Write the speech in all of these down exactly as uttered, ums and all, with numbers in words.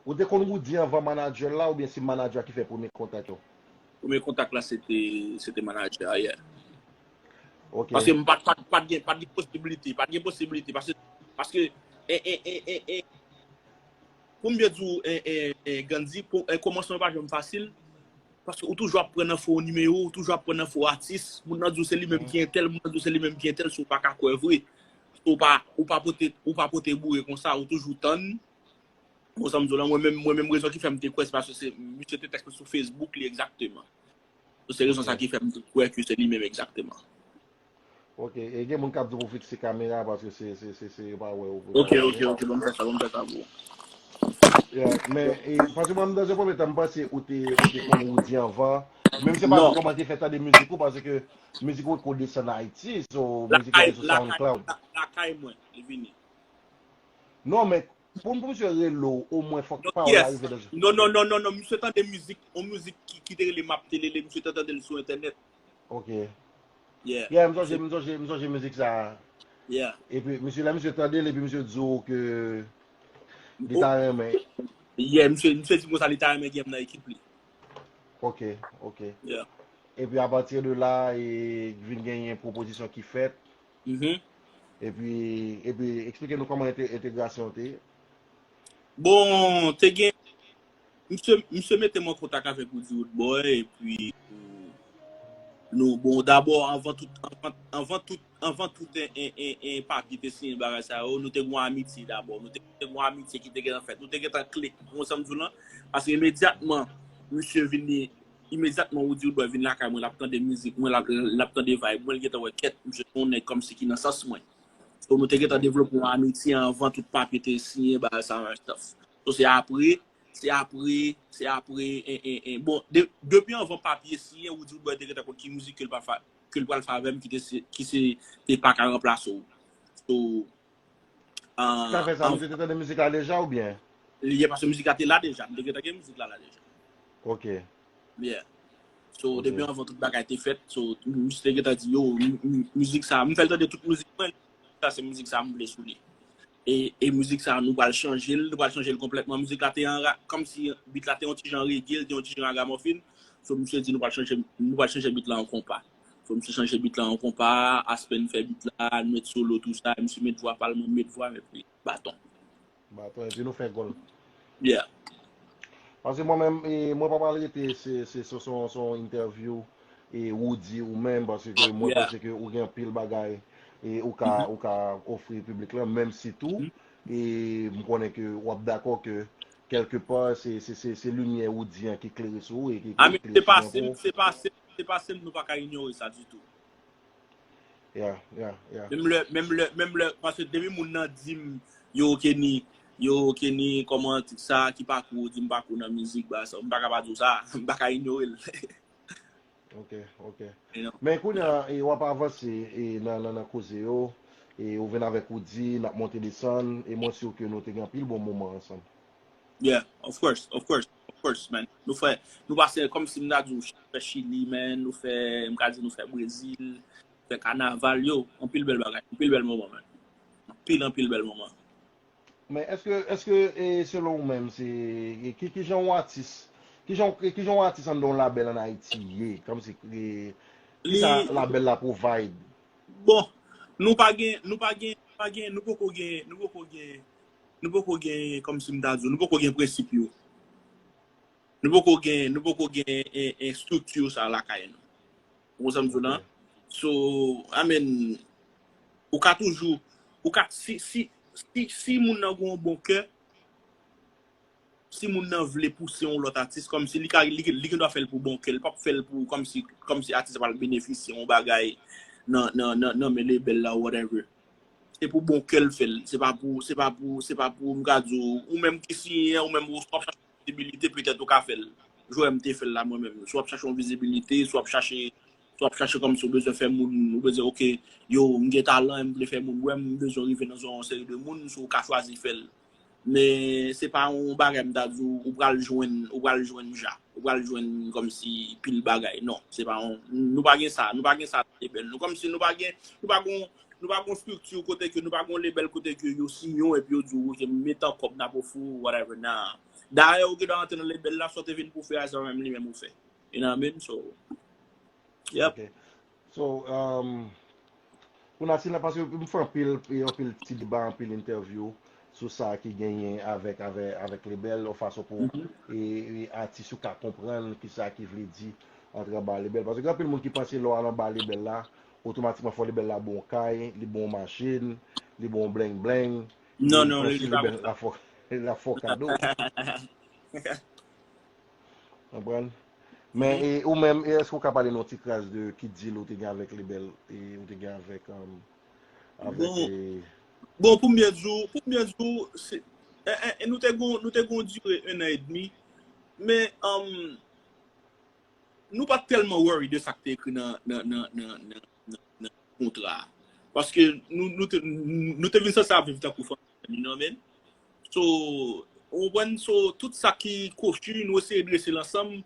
Ou te konn Roody anvan manadjè la oubyen se manadjè ki fè premye kontak yo? Premye kontak la se te, se te manadjè a, yeah. Ok. Paske m pa, pa, pa t gen, pa t gen posibilite, pa t gen posibilite. Paske, paske, e, e, e, e, e, pou m byen di w, e, e, e, Gandhi, pou, e, kòmansman pa janm fasil. Paske ou toujou ap pran nan fo nimewo, ou toujou ap pran nan fo atis. Moun nan di w se li menm ki entèl, moun nan di w se li menm ki entèl, si w pa ka kwè vre. Si w pa, ou pa pote, ou pa pote boure konsa, ou toujou tann. Bon, sa m di w la, mwen menm, mwen menm rezon ki fè m te kwè, se paske se, misye te tèks mwen sou Facebook li egzakteman. Se rezon sa ki fè m te kwè ke se li menm egzakteman. Ok, e gen moun k ap di w pou fikse kamera paske se, se, se, se yo pa wè ou. Ok, ok, ok, bon, m fè sa, bon, m fè sa pou ou. Yeah, men, e, paske mwen, nan premye tan, m panse ou te, ou te konn Roody anvan. Men m se pa Non. Kòman te fè tande mizik ou, paske mizik ou ko desann Ayiti, so mizik ou Lakay, te sou lakay, SoundCloud. la- lakay mwen, li vini. Non, men pou, pou misye rele w, omwen fòk Non, pawòl la yes. rive nan. Non, non, non, non, non, misye tande mizik, yon mizik ki, ki te rele M ap Telele, misye te tande l sou entènèt. Ok. Yeah. Yeah, m sonje, m sonje, m sonje mizik sa. Yeah. Epi misye la, misye tande l, epi misye di w ke li Oh. ta renmen. Yeah, misye, misye di konsa li ta renmen gen m nan ekip li. Ok, ok. Yeah. Epi apati de la, e vin genyen pwopozisyon ki fèt. Mhm. Epi, epi eksplike nou kòman ente-, entegrasyon te ye. Bon, te gen, misye, misye mete m an kontak avèk Roody Roodboy, epi nou, bon, dabò, anvan tout, anvan, anvan tout, anvan tout en, en, en, en papye te siyen bagay sa yo, nou te gen yon amitye dabò, nou te, te gen yon amitye ki te gentan fèt, nou te gentan klik, ou konprann sa m di w lan? Paske imedyatman, misye vini, imedyatman Roody Roodboy vin lakay mwen, l ap tande mizik mwen, l ap, l ap tande vibe mwen, l gentan wè kèt, misye se yon nèg kòmsi ki nan sans mwen. So, nou te gentan devlope yon amitye anvan tout papye te siyen, bagay sa yo and stuff. So, se apre, se apre, se apre, en, en, en. Bon, de, depi anvan papye siyen, Roody Roodboy te gentan konn ki mizik ke l pa fa, ke l pral fè avè m, ki te se, ki se, te pa ka ranplase w. So, Sa fè sa, misye te tande mizik la deja oubyen? Li ye paske mizik la te la deja, m te gentan gen mizik la la deja. Ok. Yeah. So, Ok. Depi anvan tout bagay te fèt, so, misye te gentan di, yo, m- m- mizik sa, m fè l tande tout mizik mwen, sa se mizik sa m vle sou li. E, e mizik sa, nou pral chanje l, nou pral chanje l konplètman. Mizik la te an ra-, kòmsi beat la te yon ti jan reggae, l te yon ti jan ragamuffin. So, misye di, nou pral chanje, nou pral chanje beat la an konpa. So, misye chanje beat la an konpa, Aspen fè beat la, l met solo, tou sa, misye met vwa pa l, mwen met vwa m, epi baton. Baton, epi nou fè gòl. Yeah. Paske mwen menm, e, mwen pa pral rete, se, se, se, se, se yon entèvyou, e, Roody ou menm, paske mwen Yeah. panse ke ou gen anpil bagay, e, ou ka, ou ka ofri piblik lan, menm si tou, e, m konnen ke w ap dakò ke, kèlkepa, se, se, se, se limyè Roody an ki klere sou ou, e ki, ki Amen, klere se pa sou se m, ou. Se pa se m, se pa se m, nou pa ka inyore sa ditou. Yeah, yeah, yeah. Menm lè, menm lè, menm lè, paske depi moun nan di m, yo, Kenny, yo, Kenny, kòman ti sa, ki pakou, di m pakou nan mizik, ba sa, m pa ka pa di w sa, m pa ka inyore l. Ok, ok. You know? Men kounye a, e, w ap avanse, e, nan, nan, nan koze yo, e, ou vin avèk Roody, n ap monte desann, e mwen si ke nou te gen anpil bon moman ansanm. Yeah, of course, of course, of course, man. Nou fè, nou pase kòmsi m ta di w, fè Chili, man, nou fè, m ka di nou fè Brezil, fè kanaval, yo, anpil bèl bagay, anpil bèl moman, man. Anpil, anpil bèl moman. Men èske, èske, e, selon ou menm, se, e, ki, ki jan yon atis, ki jan, ki jan yon atis anndan yon labèl an Ayiti ye? Kòmsi, e, ki sa Li- labèl la provide? Bon, nou pa gen, nou pa gen, pa gen, nou poko gen, nou poko gen, nou poko gen, kòmsi m ta di w, nou poko gen prensip yo. Nou poko gen, nou poko gen en, en estrikti sa lakay nou. Ou konn sa m di w lan? So, I mean, ou ka toujou, ou ka, si, si, si, si moun nan gen yon bon kè, si moun nan vle pouse yon lòt atis, kòmsi li ka, li, li gen dwa fè l pou bon kè, li p ap fè l pou, kòmsi, kòmsi atis la pral benefisye yon bagay nan, nan, nan, nan men lebèl la, whatever. Se pou bon kè l fè l, se pa pou, se pa pou, se pa pou, m ka di w, ou menm ki siyen, ou menm ou, w ap chache vizibilite, petèt ou ka fè l. Jan m te fè l la mwen menm. Si w ap chache yon vizibilite, si w ap chache, si w ap chache kòmsi w bezwen fè moun, ou bezwen, ok, yo, m gen talan, m vle fè moun wè m, m bezwen rive nan zòn yon seri de moun, si w ka chwazi fè l. Men se pa yon bagay m ta di w, ou pral jwenn, ou pral jwenn ja, ou pral jwenn kòmsi pil bagay. Non, se pa yon, nou pa gen sa, nou pa gen sa nan lebèl nou. Kòmsi nou pa gen, nou pa gen, nou pa gen yon estrikti kote ke, nou pa gen yon lebèl kote ke yo siyen w epi yo di w, ok, mete kòb n ap ofri w, whatever, nan. Dayè, ou gen dwa antre nan lebèl la, sa w te vin pou fè a, se menm li menm ou fè. You know what I mean? So, yep. Ok. So, um, pou Natina, paske m fè anpil, e anpil ti deba, anpil entèvyou sou sa ki genyen avèk, avèk, avèk lebèl, yon fason pou e, e atis yo ka konprann ki sa ki vle di antre anba lebèl. Paske gen anpil moun ki panse lè w al anba lebèl la, otomatikman fò lebèl la ba w kay, li ba w machin, li ba w bling bling, Non, non, li pa ba w. L ap fè w kado. Konprann? Men e, ou menm, e, èske w ka pale nou ti kras de ki deal ou te gen avèk lebèl e ou te gen avèk um, avèk bon, e, bon, pou m byen di w, pou m byen di w, se, e, e, e nou te gon, nou te gon dire un an edmi, men um, nou pa t tèlman worry de sa k te ekri nan, nan, nan, nan, nan, nan, nan kontra a. Paske nou, nou, te, nou te vin sanse ap viv tankou fanmi, you know what I mean? So, ou konprann, so, tout sa ki kwochi, nou eseye drese l ansanm,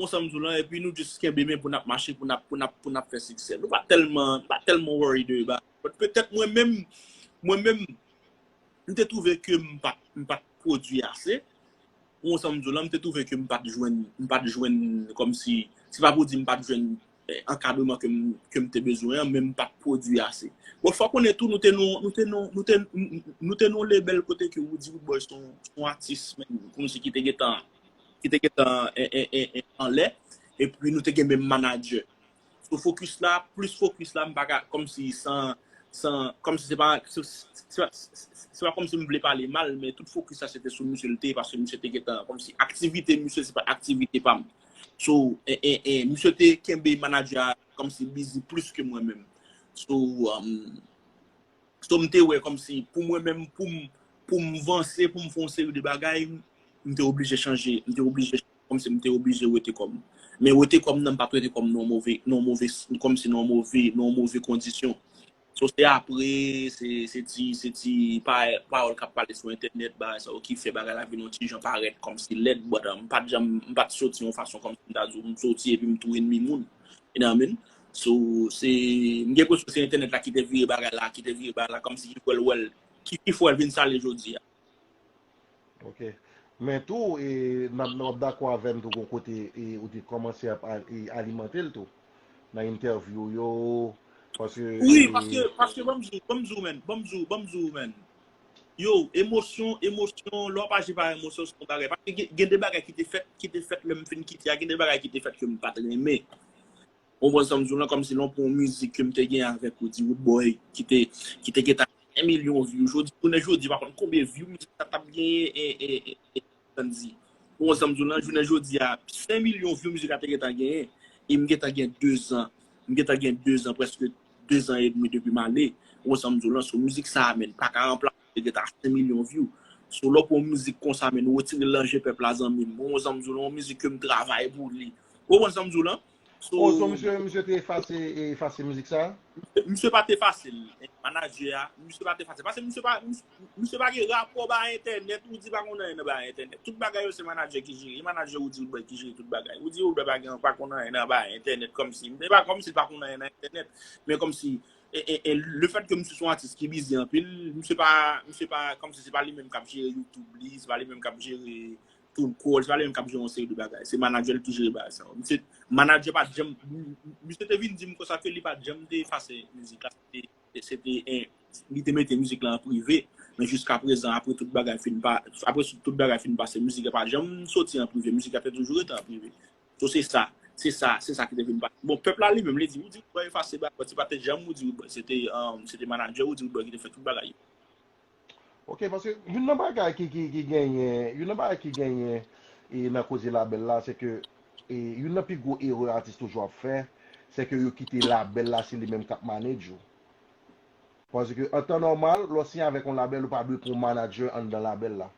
ansanm tou lan, epi nou jis kenbe men pou n ap mache, pou n ap, pou n ap, pou n ap fè siksè. Nou pa tèlman, pa tèlman worry de bagay. But petèt mwen menm, mwen menm, m te twouve ke m pa, m pa t pwodui ase. Ou konprann sa m di w la, m te twouve ke m pa t jwenn, m pa t jwenn kòmsi, se pa pou di m pa t jwenn eh, ankadreman ke m, ke m te bezwen an, men m pa t pwodui ase. Bon, fò konnen tou, nou te nan, nou te nan, nou te, nou te nan yon lebèl kote ke Roody Roodboy se yon, se yon atis, men, kòmsi ki te gentan, ki te gentan eh, eh, eh, eh, anlè, epi nou te gen menm manager. So, fokis la, plis fokis la, m pa ka, kòmsi san, san, kòmsi se pa, se, se, se, se pa kòmsi m vle pale mal, men tout fokis la se te sou misye l te ye, paske misye te gentan, kòmsi aktivite misye se pa aktivite pa m. So, e, e, e, misye te kenbe manager a kòmsi busy plis ke mwen menm. So, um, so m te wè kòmsi pou mwen menm, pou m, pou m vanse, pou m fè yon seri de bagay, m te oblije chanje, m te oblije, kòmsi m te oblije wete kò m. Men wete kò m nan, m pa t wete kò m nan yon move, nan yon move, kòmsi nan yon move, nan yon move kondisyon. So, se apre, se, se ti, se ti pa, pawòl k ap pale sou entènèt, bagay sa yo ki fè bagay la vin yon ti jan parèt kòmsi lèd, but, um, m pa t janm, m pa t soti yon fason kòmsi m ta di w, m soti epi m tou enmi moun. You know what I mean? So, se, m gen enpresyon se entènèt la ki te vire bagay la, ki te vire bagay la, kòmsi ki fè l wè l, ki, ki fè l vin sale jodi a. Ok. Men tou, e, n ap, n ap dakò avè m tou gon kote e, ou te kòmanse ap al- e, alimante l tou. Nan entèvyou yo, paske. Wi, e, paske, paske ban m di w, ban m di w, man, ban m di w, ban m di w, man. Yo, emosyon, emosyon, lè w ap aji pa emosyon, se yon bagay. Paske gen, gen de bagay ki te fèt, ki te fèt lè m fin kite a, gen de bagay ki te fèt ke m pa t renmen. Ou konprann sa m di w lan, kòmsi lè w pran yon mizik ke m te gen avèk Roody Roodboy, ki te, ki te gentan gen milyon view. Jodi, jounen jodi, pa konn konbyen view mizik sa t ap genyen, e, e, e, e, Sandy. Ou konprann sa m di w lan, jounen jodi a, senk milyon view mizik la te gentan genyen, e m gentan gen de zan. M gentan gen de zan, prèske de zan edmi depi m ale. Ou konprann sa m di w lan, so mizik sa a, menn, pa ka ranplase, te gentan senk milyon view. So, lè w pran yon mizik konsa, menn, ou retire l nan je pèp la, zanmi m. Ou konprann sa m di w lan, yon mizik ke m travay pou li. Ou konprann sa m di w lan? So, Oh, so misye, misye te efase, efase mizik sa? Misye pa t efase l. Manadjè a, misye pa t efase l. Paske misye pa, misye, misye pa gen rapò ba entènèt, ou di pa konn anyen nan ba entènèt. Tout bagay yo se manadjè ki jere. E manadjè Roody Roodboy ki jere tout bagay. Roody Roodboy pa gen, pa konn anyen nan ba entènèt kòmsi. E pa kòmsi l pa konn anyen nan entènèt, men kòmsi, e, e, e, lefètke misye se yon atis ki bizi anpil, misye pa, misye pa, kòmsi se pa li menm k ap jere YouTube li, se pa li menm k ap jere TuneCore, se pa li menm k ap jere yon seri de bagay. Se manadjè l ki jere bagay sa yo. Misye, manadjè pa t janm, misye te vin di m konsa ke li pa t janm te efase mizik la. Se te, se te, en, li te mete mizik la an prive. Men jiskaprezan, apre tout bagay fin pa, apre tout bagay fin pase, mizik la pa janm soti an prive. Mizik la te toujou rete an prive. So, se sa, se sa, se sa ki te vin pase. Bon, pèp la li menm, li di, Roody Roodboy efase bagay, se pa te janm Roody Roodboy, se te, um, se te manadjè Roody Roodboy ki te fè tout bagay yo. Ok, paske youn nan bagay ki, ki, ki genyen, youn nan bagay ki genyen e nan koze labèl la, se ke e, youn nan pi gwo erè atis toujou ap fè, se ke yo kite labèl la, se li menm k ap manage yo. Paske an tan nòmal, lè w siyen avèk yon labèl, ou pa dwe pran yon manadjè anndan labèl la.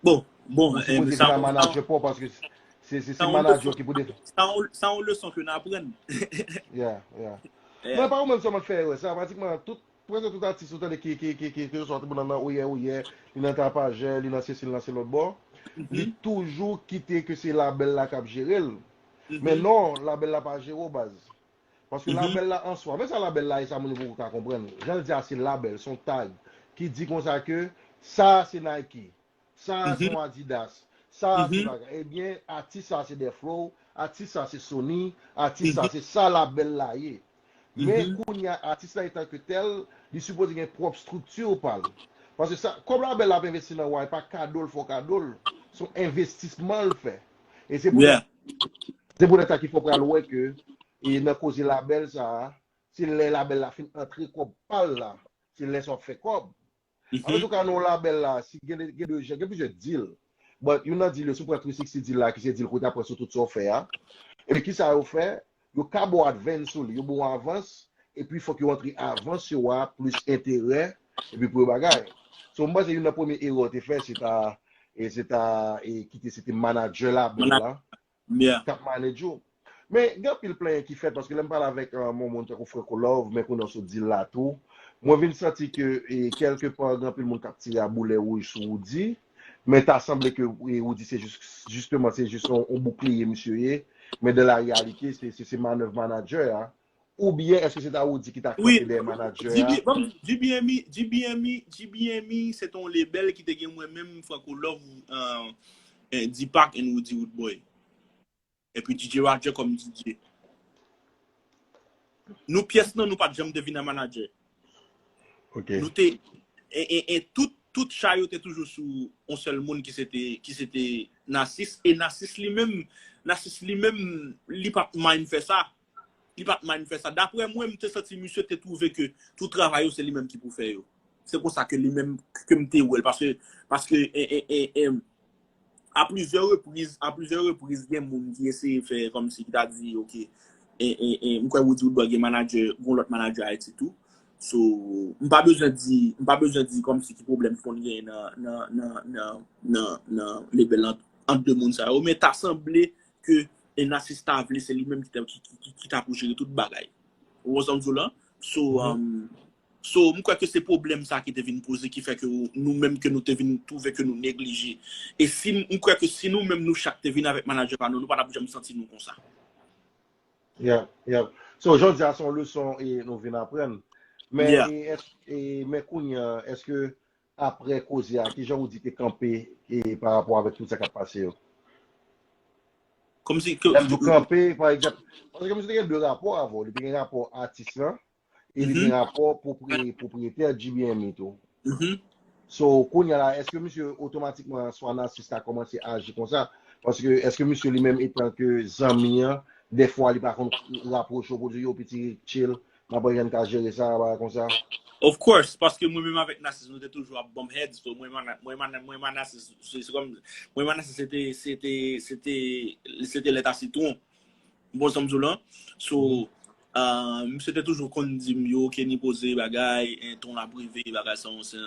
Bon, bon, Ou sipoze se pa manadjè pa w, paske se, se, se manadjè ki pou de. Sa yon, sa yon leson ke n aprann. Yeah, yeah. Men pa ou menm sèlman k fè erè sa, pratikman tout Prèske tout atis ou tande ki, ki, ki, ki, ki sòti nan, nan oyè, oyè, li nan tapajè, li nan sesi, li nan se lòt bò, li toujou kite ke se labèl la k ap jere l. Men non, labèl la pa jere w, baz. Paske labèl la an swa, men sa labèl la ye, sa moun yo poko ka konprann. Jan l di a, se labèl, se yon tag ki di konsa ke sa a se Nike. Sa a se yon Adidas. Sa se bagay. Ebyen, atis sa se Deflo, atis sa se Sony, atis sa se sa labèl la ye. Men kounye a, atis la etan ke tèl, li sipoze gen pwòp estrikti pa l. Paske sa, kòb labèl la ap envesti nan ou a, e pa kado l fè w kado l. Se yon envestisman l fè. E se poutèt se poutèt sa ki fè w pral wè ke e nan koze labèl sa a, se lè labèl la fin antre kòb pa l la, se lè sa w ap fè kòb. Antouka, nan labèl la, si gen, gen de jan, gen plizyè deal. But, youn nan deal yo, si w pran three sixty deal la, ki se deal kote apre sou tout sa w fè a. Epi kisa yo fè? Yo ka ba w advance sou li, yo ba w avans, epi fòk yo antre avans yo a, plis enterè, epi pou yo bagay. So, m panse youn nan premye erè w te fè, se ta, e se ta, e kite se te manager labèl la. k ap manage ou. Men, gen anpil plenyen ki fèt, paske lè m pale avèk yon moun tankou Franco Love, men konnen sou deal la tou, mwen vin santi ke, e, kèlke pa, gen anpil moun k ap tire a boulè wouj sou Roody, men ta sanble ke, e, Roody se jis, jisteman, se jis yon, yon boukliye misye ye, men dan la reyalite, se, se, se manèv manager a, oubyen èske se ta Roody ki ta kanpe dèyè manager a? GBME, GBME, GBME, se te yon lebèl ki te gen mwen menm, Franco Love, Deepak and Roody Roodboy. Epi DJ Roger kòm DJ. Nou pyès nan nou pa t janm te vin a manager. Nou te, e, e, e tout, tout chay yo te toujou sou yon sèl moun ki se te, ki se te Nasis. E Nasis li menm, Nasis li menm, li pa t mind fè sa. Li pa t mind fè sa. Daprè mwen, m te santi misye te twouve ke tout travay yo se li menm ki pou fè yo. Se konsa ke li menm ke m te wè l. Paske, paske, e, e, e, e, a plizyè repriz, a plizyè repriz, gen moun ki eseye fè kòmsi ki ta di, oke, e, e, e, m kwè Roody Roodboy gen manager, gen lòt manager Ayiti tou. So, m pa bezwen di, m pa bezwen di kòmsi ki pwoblèm ki konn genyen nan, nan, nan, nan, nan, nan lebèl ant, ant de moun sa yo, men ta sanble ke Nasis ta vle se li menm ki ta, ki, ki, ki, ki ta pou jere tout bagay. Ou konprann sa m di w la? So, um, so, m kwè ke se pwoblèm sa ki te vin poze ki fè ke nou menm ke nou te vin twouve ke nou neglije. E si, m kwè ke si nou menm nou chak te vin avèk manager pa nou, nou pa t ap janm santi nou konsa. Yeah, yeah. So, jodi a se yon leson e nou vin aprann. Men, yeah. E, es, e, men kounye a, èske aprè koze a, kijan Roody te kanpe e pa rapò avèk tout sa k ap pase yo? Kòmsi ke. Lè m di w kanpe, pa egzanp, paske misye te gen de rapò avè w. Li te gen rapò atis lan, e li gen rapò pwopri-, pwopriyetè GBME tou. So, kounye a la, èske misye otomatikman swa Nasis ta kòmanse aji konsa? Paske èske misye li menm etan ke zanmi an, dèfwa li pa konn rapwoche w pou di yo piti chill, m ap wè jan n ka jere sa, bagay konsa? Of course, paske mwen menm avèk Nasis, nou te toujou ap bump heads, so mwen, mwen, mwen, mwen Nasis, se, se kòm, mwen Nasis se te, se te, se te, se te lèt a sitwon. Bon, sa m di w lan. So, ah, misye te toujou konn di m, yo, Kenny poze bagay, en, ton l ap rive, bagay sa, se,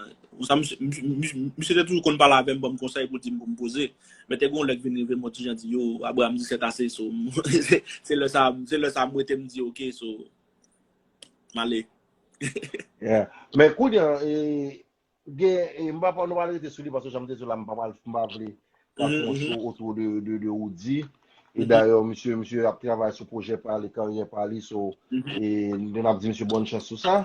sa, misye, misye, misye, misye te toujou konn pale avè m, ban m konsèy pou di m pou m poze. Men te gen yon lè k vin rive, m yon ti jan di, yo, Abraham di c'est assez, so, se, se lè sa, se lè sa m rete, m di, oke, so, m ale. Yeah. Men kounye a, e, gen, e, m pa, nou pral rete sou li, paske jan m te di w la, m pa pral, m pa vle k ap fè yon show otou de, de, de Roody. E dayè, misye, misye ap travay sou pwojè pa li, karyè pa li, so, e, nou ap di misye bòn chans sou sa.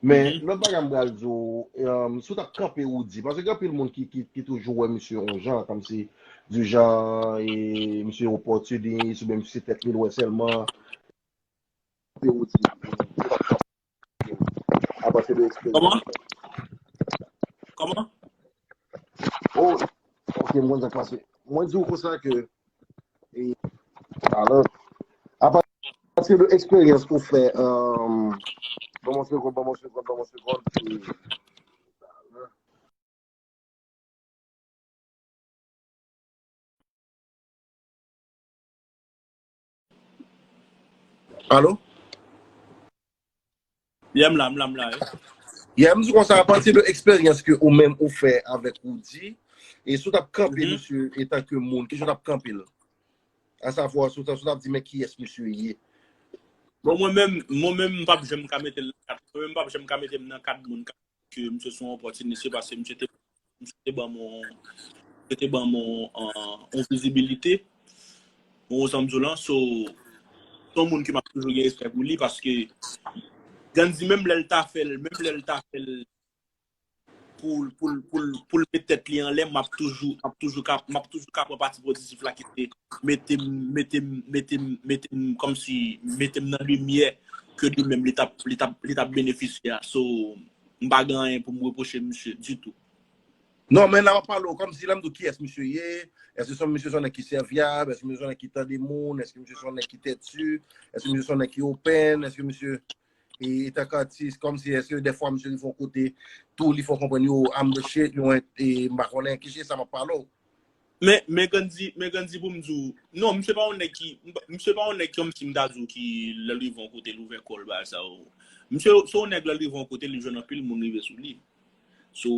Men, lòt bagay m pral di w, e, si w t ap kanpe Roody, paske gen anpil moun ki, ki, ki toujou wè misye yon jan, kòmsi, di jan, e, misye opòtinis, oubyen misye se tèt li l wè sèlman. Apati de eksperyans. Kòman? Kòman? Oh, ok, m konn sa k pase. Mwen di w konsa ke, e, alò, apati de eksperyans ou fè, um, ban m yon segonn, ban m yon segonn, ban m yon segonn, e, Alo? Yeah, m la, m la, m la, wi. Yeah, m di konsa, apati de eksperyans ke ou menm ou fè avèk Roody, e si w t ap kanpe misye etan ke moun, kijan w t ap kanpe l? Asavwa, si w t ap, si w t ap di, men kiyès misye ye? Bon, mwen menm, mwen menm, m p ap janm ka mete l nan kad, mwen menm, m p ap janm ka mete m nan kad moun ke misye se yon opòtinis, se paske misye te, misye te ban m yon, misye te ban m yon, an, yon vizibilite. Ou konprann sa m di w lan? So, se yon moun ke m ap toujou gen respè pou li, paske Gandhi, menm lè l ta fè l, menm lè l ta fè l, pou, pou, pou, pou l met tèt li anlè, m ap toujou, m ap toujou ka, m ap toujou ka pran pati pozitif la ki se mete m, mete m, mete m, mete m, kòmsi, mete m nan limyè ke li menm li t ap, li t ap, li t ap benefisye a. So, m pa gen anyen pou m repwoche misye ditou. Non, men la, m ap pale w kòmsi lè m di w kiyès misye ye, èske se misye se yon nèg ki sèvyab, èske misye se yon nèg ki tande moun, èske misye se yon nèg ki tèti, èske misye se yon nèg ki open, èske misye e, etanke atis, kòmsi èske dèfwa misye rive yon kote, tou li fè w konprann yo, I'm the shit, yo, e, m pa konnen ki shit sa m ap pale w. Men, men Gandhi, men Gandhi pou m di w, non, misye pa yon nèg ki, misye pa yon nèg kòmsi m ta di w ki lè l rive yon kote l ouvè kò l bagay sa yo. Misye se yon nèg lè l rive yon kote li jwenn anpil moun rive sou li. So,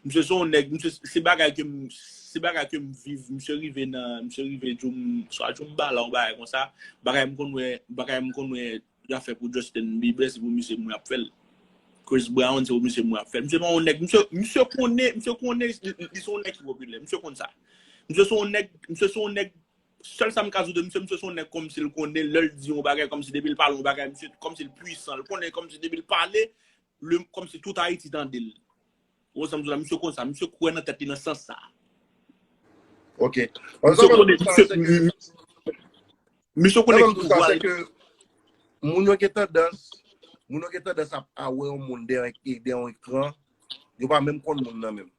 misye se yon nèg, misye se bagay ke m, se bagay ke m viv, misye rive nan, misye rive di m, swa di m bala yon bagay konsa, bagay m konn wè, bagay m konn wè zafè pou Justin Bieber, se pou misye mwen ap fè l. Chris Brown, se pou misye mwen ap fè l. Misye pa yon nèg, misye, misye konnen, misye konnen li, li se yon nèg ki popilè. Misye konn sa. Misye se yon nèg, misye se yon nèg, sèl sa m ka di w de misye, misye se yon nèg kòmsi l konnen, lè l di yon bagay, kòmsi depi l pale yon bagay, misye, kòmsi l pwisan. L konnen kòmsi depi l pale, le, kòmsi tout Ayiti tande l. Ou sa m di w la, misye konn sa, misye kwè nan tèt li nan sans sa. Ok. Misye konnen, misye, misye konnen ki pouvwa l. Moun yo gen tandans, moun yo gen tandans ap, ap wè yon moun dèyè, dèyè yon ekran, yo pa menm konn moun nan menm.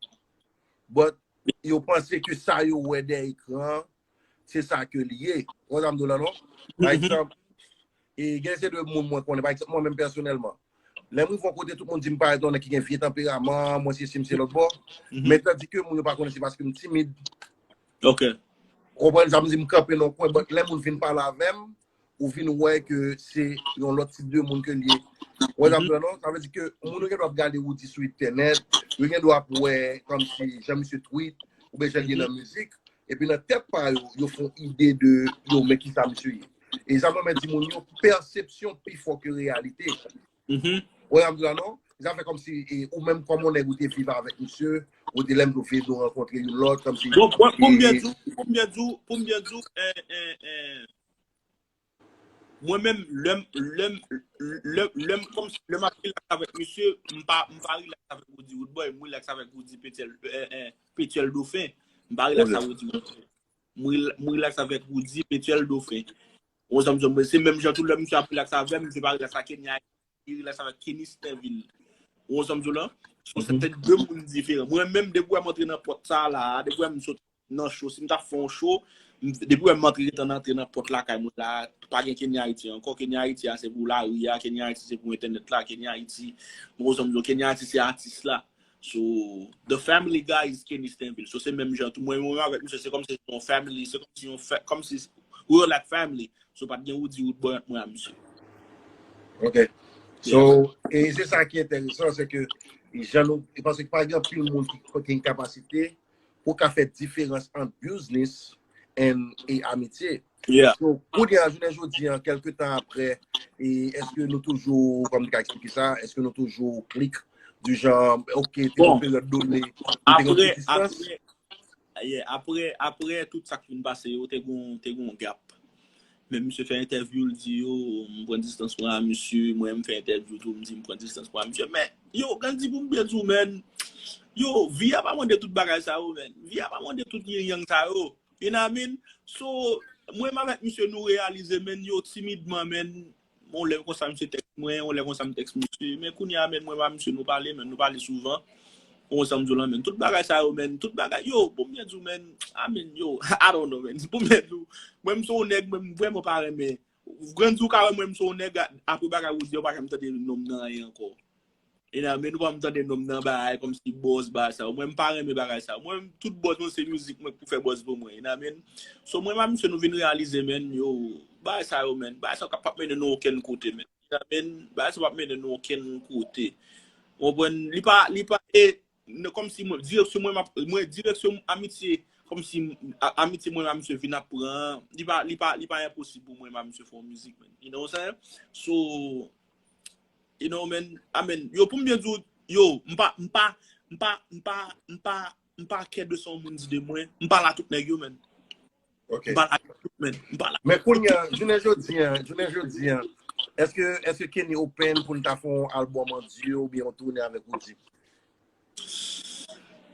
But yo panse ke sa yo wè dèyè ekran, se sa ke li ye. Ou konprann sa m di w la, non? Pa egzanp, e gen se de moun mwen konnen, pa egzanp, mwen menm pèsonèlman. Lè m rive yon kote, tout moun di m parèt yon nèg ki gen vye tanperaman, mwen sesi, m se lòt bò. Men tandike moun yo pa konnen se paske m timid. Ok. Ou konprann sa m di, m kanpe nan yon kwen, but lè moun vin pale avè m, ou vin wè ke se yon lòt tip de moun ke l ye. Ou wè sa m di w la, non? Sa vle di ke moun yo gen dwa ap gade Roody sou entènèt, yo gen dwa ap wè kòmsi jan misye tweet, oubyen jan l ye nan mizik, epi nan tèt pa yo, yo fè yon ide de, yo, men kisa misye ye. E sa m renmen di moun yo, pèsepsyon pi fò ke reyalite. Ou wè sa m di w la, non? Sa fè kòmsi, e, ou menm kòm yon nèg ou te viv avèk misye, ou te lè m di w vye nou rankontre youn lòt, kòmsi. Bon, bon, pou m byen di w, pou m byen di w, pou m byen di w, eh, eh, eh, mwen menm, lè m, lè m, lè, lè m, kòmsi, lè m ap rilaks avèk misye, m pa, m pa rilaks avèk Roody Roodboy, m rilaks avèk Roody Petyèl, eh, eh, Petyèl Dofen. M pa rilaks avèk Roody Roodboy. M ril-, m rilaks avèk Roody Petyèl Dofen. Ou sa m di w, se menm jan tou lè misye ap rilaks avè m, misye pa rilaks ak Kenny Haiti, li rilaks avèk Kenny Stanville. Ou sa m di w la? So, se te de moun diferan. Mwen menm, depi w wè m antre nan pòt sa la, depi w wè m sot nan show, si m t ap fè yon show, m, depi w wè m antre, gentan antre nan pòt lakay mwen la, pa gen Kenny Haiti ankò. Kenny Haiti a se pou lari a, Kenny Haiti se pou entènèt la, Kenny Haiti, ou sa m di w, Kenny Haiti se atis la. So, the family guy is Kenny Stanville. So, se menm jan tou. Mwen, mwen avèk misye, se kòmsi se yon family, se kòmsi yon fa-, kòmsi we were like family. So, pa t gen Roody Roodboy ant mwen ak misye. Ok. So, e se sa ki enteresan, se ke jan nou, paske pa gen anpil moun ki, ki gen kapasite pou ka fè diferans ant business and, e amitye. So, kounye a, jounen jodi a, kèlke tan apre, e èske nou toujou, kòm m ka eksplike sa, èske nou toujou klik, du genre, ok, te gen yon peryòd done, nou te gen yon ti distans? Yeah, apre, apre tout sa k fin pase yo, te gon, te gon gap. Men misye fè entèvyou, l di yo, m pran distans mwen a misye, mwen m fè entèvyou tou, m di m pran distans mwen a misye. Men, yo, Gandhi, pou m byen di w, men, yo, vi a pa mande tout bagay sa yo, men. Vi a pa mande tout yin yang sa yo. You know what I mean? So, mwen m avèk misye nou reyalize, men, yo, timidman, men, yon lè konsa misye tèks mwen, yon lè konsa m tèks misye. Men kounye a, men, mwen m ak misye nou pale, men nou pale souvan. Ou konn sa m di w la, men. Tout bagay sa yo, men, tout bagay, yo, pou m byen di w, men, I mean, yo, I don't know, men. Pou m byen di w, mwen, m se yon nèg, mwen, m vrèman pa renmen. Grann di w ka wè mwen, m se yon nèg, apre bagay ou di, yo pa janm tande non m nan anyen ankò. You know what I mean? Ou pa m tande non m nan bagay kòmsi buzz bagay sa yo. Mwen, m pa renmen bagay sa yo. Mwen, tout buzz mwen, se mizik mwen k pou fè buzz pou mwen. You know what I mean? So, mwen, ak misye, nou vin reyalize, men, yo, bagay sa yo, men, bagay sa yo p ap mennen nou okenn kote, men. You know what I mean? Bagay sa yo p ap mennen nou okenn kote. Ou konprann? Li pa, li pa, e, kòmsi mwen, direksyon mwen, m ap, mwen, direksyon amitye, kòmsi a-, amitye mwen ak misye vin ap pran, li pa, li pa, li pa enposib pou mwen ak misye fè yon mizik, men. You know what I'm saying? So, You know, man. Amen. Yo, pou m byen di w, yo, m pa, m pa, m pa, m pa, m pa, m pa kè de sa yon moun di de mwen. M pale a tout nèg yo, man. Ok. M pale a tout, man. M pale a Men kounye a, jounen jodi a, jounen jodi a, èske, èske Kenny open pou n ta fè yon album an duo oubyen yon toune avèk Roody?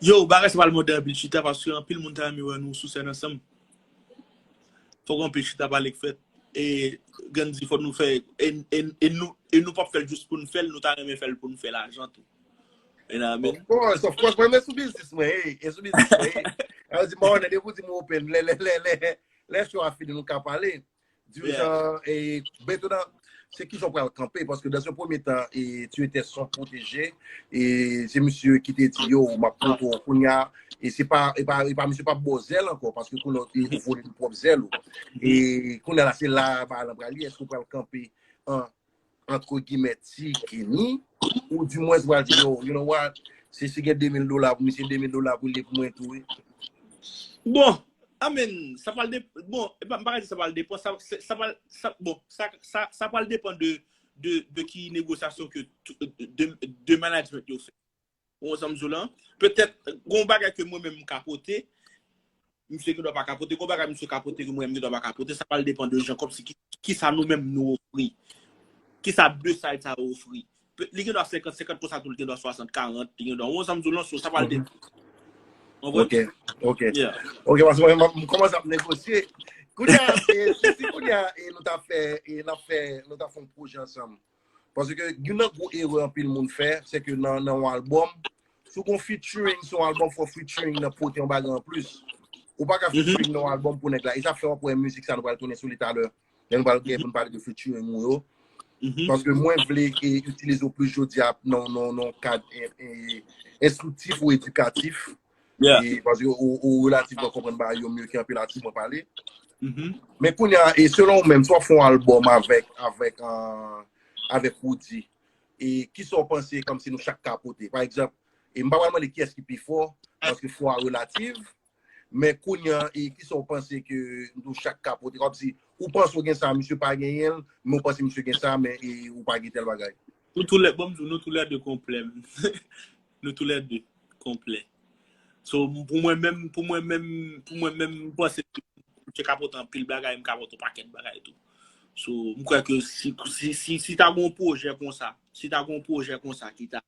Yo, bagay sa pral mande anpil chita, paske anpil moun ta renmen wè nou sou sèn ansanm. Fòk anpil chita pale k fèt. E Gandhi, fòk nou fè, e, e, e nou, e nou p ap fè l jis pou n fè l, nou ta renmen fè l pou n fè lajan tou. You know what I mean? Of course, of course. Mwen, men sou biznis mwen, hey, e sou biznis mwen, hey. Sa vle di, mwen, depi w di mwen open, lè, lè, lè, lè, lè show a fini, nou ka pale. Dirijan, e, Betonan, se ki jan w pral kanpe, paske dans un premier temps, e, tu étais son protégé, e se misye ki te di, yo, m ap kontre w kounye a, e se pa, e pa, e pa misye p ap ba w zèl ankò, paske kounye a, e, ou vole nan pwòp zèl ou. E kounye a la, se la, bagay lan pral ye, èske w pral kanpe an, entre guillemets, ti Kenny, ou dimwens w pral di, yo, you know what, si, si gen de mil dola pou misye, de mil dola pou li, pou mwen tou, wi. Bon, I mean, sa pral de, bon, e pa, m pa ka di sa pral depan, sa, se- sa pral, sa, bon, sa, sa, sa pral depan de, de, de ki negosyasyon ke tou- de, de management yo fè. Ou wè sa m di w la? Petèt, gon bagay ke mwen menm m ka pote, misye gendwa pa ka pote, gon bagay misye ka pote ke mwen menm gendwa pa ka pote, sa pral depan de jan, kòmsi ki, ki sa nou menm nou ofri. Ki sa de side sa yo ofri. Pe- Li gendwa senkant senkant konsa tou, li gendwa swasant karant, li gendwa, ou wè sa m di w la, so sa pral depan. Ou konprann? Ok, ok. Yeah. Ok, paske mwen, mwen, m kòmanse ap negosye. Kounye a, e, si, si kounye a, e, nou ta fè, e, n ap fè, nou ta fè yon pwojè ansanm. Paske youn nan gwo erè anpil moun fè, se ke nan, nan yon albòm, si w gon featuring, si yon albòm fò featuring nan pote yon bagay anplis. Ou pa ka featuring nan yon albòm pou nèg la. E sa fè w ap wè mizik sa nou pral tounen sou li talè. Lè nou pral gen pou n pale de featuring ou yo. Paske mwen vle e, itilize w plis jodi a nan, nan, nan kad e, e, enstriktif ou edikatif. E, paske ou, ou relativman konprann bagay yo mye ke anpil atis mwen pale. Men kounye a, e selon ou menm, si w ap fè yon albòm avèk, avèk, euh, avèk Roody, e kisa w panse kòmsi nou chak ka pote? Pa egzanp, e m pa pral mande kiyès ki pi fò, paske fò a relativ, men kounye a, e kisa w panse ke nou chak ka pote? Kòmsi ou panse w gen sa, misye pa genyen l, men w panse misye gen sa, men e, ou pa gen tèl bagay. Nou toulède, bon, m di w, nou toulède konplè. Nou toulède konplè. So, pou mwen menm, pou mwen menm, pou mwen menm, m panse ke misye ka pote anpil bagay, m ka pote yon pakèt bagay tou. So, m kwè ke si, si, si, si ta gon pwojè konsa, si ta gon pwojè konsa ki ta,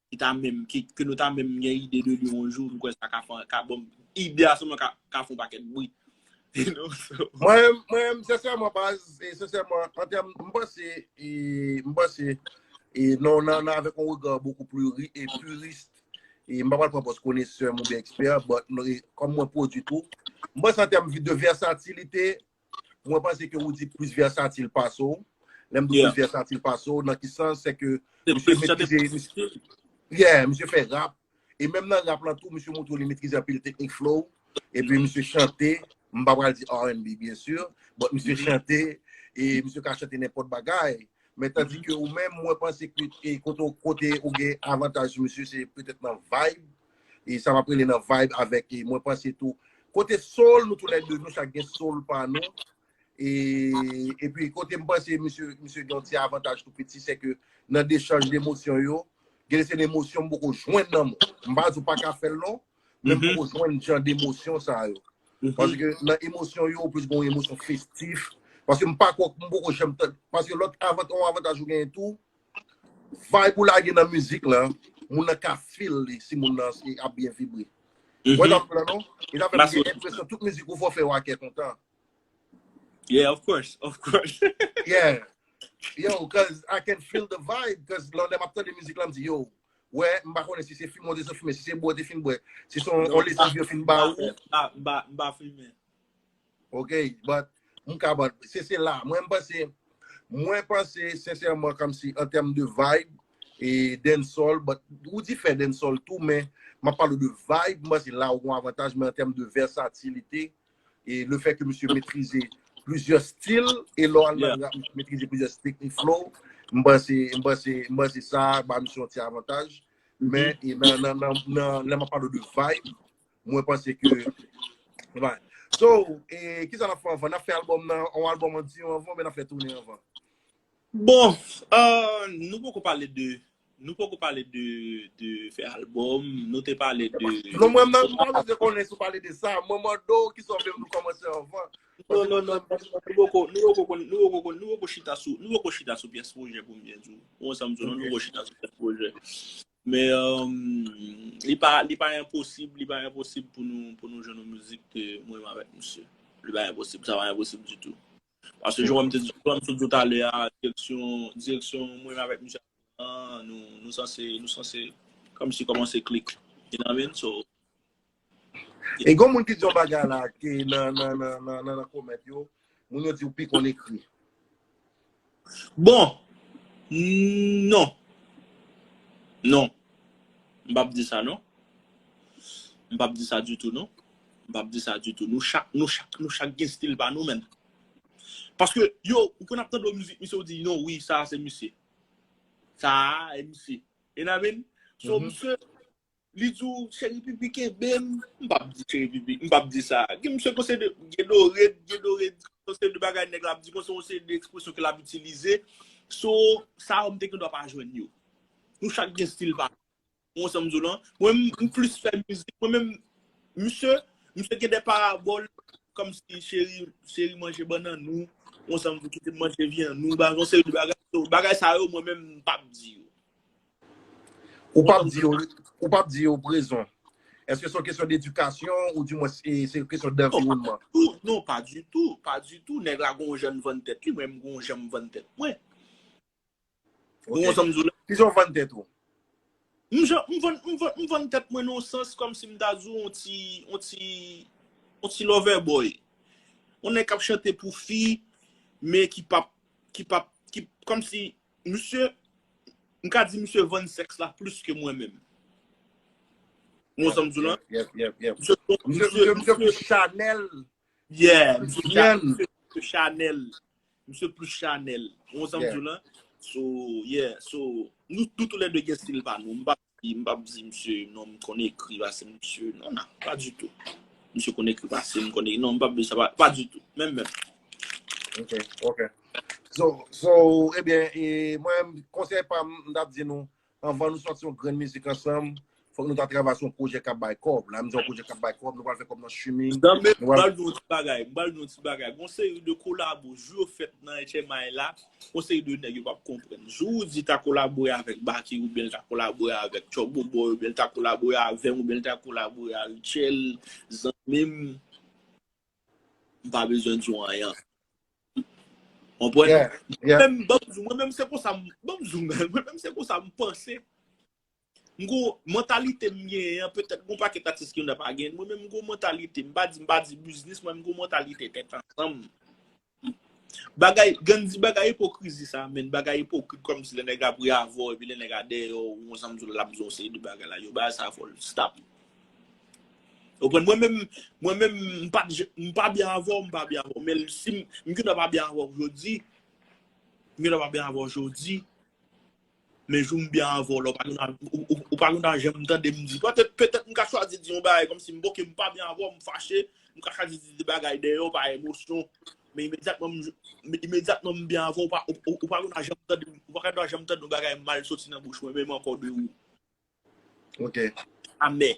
ki ta menm, ki, ke nou ta menm gen ide de li yon jou, m kwè sa ka fè, ka, bon, ide a sèlman ka, ka fè yon pakèt bri. You know, so. Mwen, mwen, sensèman, baz, e, sensèman, an tèm, m panse, e, m panse, e, non, nan, nan, avèk yon rega bokou pli ri- e, purist, e, m pa pral pran pòz konesè m oubyen ekspè, but, non, e, kòm mwen pwodui tou, m panse an tèm de vèsatilite, mwen panse ke Roody plis vèsatil pase w. Lè m di w plis vèsatil pase w, nan ki sans, se ke misye metrize, misye, yeah, misye fè rap, e menm nan rap lan tou, misye montre w li metrize anpil teknik flow. Epi misye chante, m pa pral di R and B, byen si, but misye chante, e misye ka chante nenpòt bagay. Men tandis ke ou menm, mwen panse ke e kote, kote ou gen avantaj sou misye, se petèt nan vibe. E sa m ap rele nan vibe avèk, e mwen panse tou, kote soul, nou toulède, nou chak gen soul pa nou. E, epi kote m panse misye, misye gen yon ti avantaj tou piti, se ke nan dechanj de emosyon yo, gen de se de emosyon m poko jwenn nan mwen. M pa di w pa ka fè l non, men m poko jwenn jan de emosyon sa yo. Paske nan emosyon yo, ou plis gen yon emosyon festif. Paske m pa kwè, m poko janm tann, paske lòt avantaj, yon avantaj ou genyen tou, vibe ou lage nan mizik lan, moun nan ka feel li si moun nan ap byen vibre. Ou wè sa m di w la non? E sa fè m gen enpresyon tout mizik ou fè, w fè yo a kè kontan. Yeah, of course, of course. Yeah. Yo, cause I can feel the vibe, cause lè m ap tande mizik la, m di, yo, wè, m pa konnen si se fimen w te sot fimen, si se bwè w te fin bwè, si se yon lesiv yo fin ba ou. M pa, m pa, m pa fimen. Ok, but, m ka, but, se, se la. Mwen, m panse, mwen panse, sensèman, kòmsi, an tèm de vibe, e dancehall, but, Roody fè dancehall tou, men, m ap pale de vibe, m panse la ou gen avantaj, men an tèm de vèsatilite, e le fè ke misye metrize plizyè stil, e lè w al nan rap, misye metrize plizyè teknik flow, m panse, m panse, m panse sa ba misye yon ti avantaj. Men, e nan, nan, nan, nan, lè m ap pale de vibe, mwen panse ke, right. So, e kisa n ap fè anvan? N ap fè albòm nan, yon albòm an diyo anvan, oubyen n ap fè tounen anvan? Bon, euh, nou poko pale de, nou poko pale de, de fè albòm, nou te pale de... Non, mwen, mwen, mwen pa bezwen konnen si w pale de sa. Mwen mande w kisa w vle nou kòmanse anvan. Non, non, non, non, non, nou poko, nou poko konn, nou poko konn, nou poko chita sou, nou poko chita sou pyès pwojè pou m byen di w. Ou wè sa m di w, non, nou poko chita sou pyès pwojè. Men, um, li pa, li pa enposib, li pa enposib pou nou, pou nou jwenn yon mizik ke mwen menm avèk misye. Li pa enposib, sa pa enposib ditou. Paske jan m te di, jan m sot di w talè a, direksyon, direksyon mwen menm avèk misye an, nou, nou sanse, nou sanse kòmsi kòmanse klik. You know what I mean? So, E gon moun ki di yon bagay la ke nan, nan, nan, nan, nan, nan kòmèt yo, moun yo di w pi konn ekri. Bon, non. Non. M p ap di sa, non. M p ap di sa ditou, non. M p ap di sa ditou. Nou chak, nou chak, nou chak gen stil pa nou, menm. Paske, yo, ou konn ap tande yon mizik, misye ou di, non, wi, sa se misye. Sa a, e misye. You know what I mean? So, misye, li di w, cheri pipi kenbe m. M p ap di cheri pipi, m p ap di sa. Gen misye konse de, gen dore, gen dore, konse de bagay nèg la ap di, konse yon seri de ekspresyon ke l ap itilize. So, sa yo m te gen dwa pa jwenn yo. Nou chak gen stil pa nou. Ou wè sa m di w lan? Mwen, m, m plis fè mizik. Mwen menm, misye, misye gen de parabòl, kòmsi cheri, cheri manje bannann ou, ou wè sa m di w, kite m manje vyann ou, bagay, yon seri de bagay. So, bagay sa yo, mwen menm, m p ap di yo. Ou p ap di yo, ou p ap di yo prezon. Èske se yon kesyon dedikasyon ou di mwen se se yon kesyon danviwònman? Tou, non, pa ditou, pa ditou. Nèg la gon jan l vann tèt li, mwen m gon jan m vann tèt mwen. Ou wè sa m di w la? Kijan w vann tèt ou? M jan, m vann, m vann, m vann tèt mwen nan yon sans kòmsi m ta di w yon ti, yon ti, yon ti lover boy. Yon nèg k ap chante pou fi, men ki p ap, ki p ap, ki, kòmsi, misye, m ka di misye vann sèks la plis ke mwen menm. Ou wè sa m di w lan? Yep, yep, yep. Misye, Misye, misye, misye plis chanèl. Yeah, misye Vyann. Misye chanèl. Misye plis chanèl. Ou wè sa m di w lan? So, yeah, so, nou, nou toulède gen stil pa nou. M p ap di, m p ap di misye, non, m konn ekri pase misye. Non, non, pa ditou. Misye konn ekri pase m, konn ekri. Non, m p ap di sa, pa, pa ditou. Menm, menm. Ok, ok. So, so, ebyen, e, mwen, konsèy pa m, m t ap di nou, anvan nou sòti yon grenn mizik ansanm, fòk nou ta travay sou yon pwojè k ap bay kòb. La, m di yon pwojè k ap bay kòb, nou pral fè kòb nan streaming. Zanmi, m Nou pral pral di yon ti bagay, m pral di yon ti bagay. Gon seri de kolabo, jou yo fèt nan H M I la, gon seri de nèg yo p ap konprann. Jou ou di ta kolabore avèk Baky, oubyen l ta kolabore avèk Tchòbobo, oubyen l ta kolabore avè m, oubyen l ta kolabore a Richel, zanmi m, m pa bezwen di w anyen. Konprann? Yeah, yeah. Menm, ban m di w, mwen menm se konsa m, ban m di w, mwen menm se konsa m panse. M gon mantalite m genyen an, petèt gon pakèt atis ki pa gen. Mwen menm m gon mantalite, m pa di, m pa di biznis, mwen m gon mantalite tèt ansanm. Bagay, Gandhi, bagay ipokrizi sa, men bagay ipokrit kòmsi lè nèg ap ri avè w, epi lè nèg a dèyè w, ou konn sa m di w la, l ap di w yon seri de bagay la, yo bagay sa fò l stop. Ou konprann? Mwen menm, mwen menm, m pa, m pa byen avè w, m pa byen avè w. Men si m, m gen dwa pa byen avè w jodi, m gen dwa pa byen avè w jodi, men jou m byen avè w la, ou pa gen dwa, ou, ou, ou pa gen dwa janm tande m di. Petèt, petèt m ka chwazi di yon bagay kòmsi m, ok, m pa byen avè w, m fache, m ka chwazi di de bagay dèyè w pa emosyon. Men imedyatman m, imedyatman m byen avè w, ou pa, ou, ou, ou pa gen dwa janm tande, ou pa gen dwa janm tande yon bagay mal soti nan bouch mwen menm ankò de ou. Ok. Amè.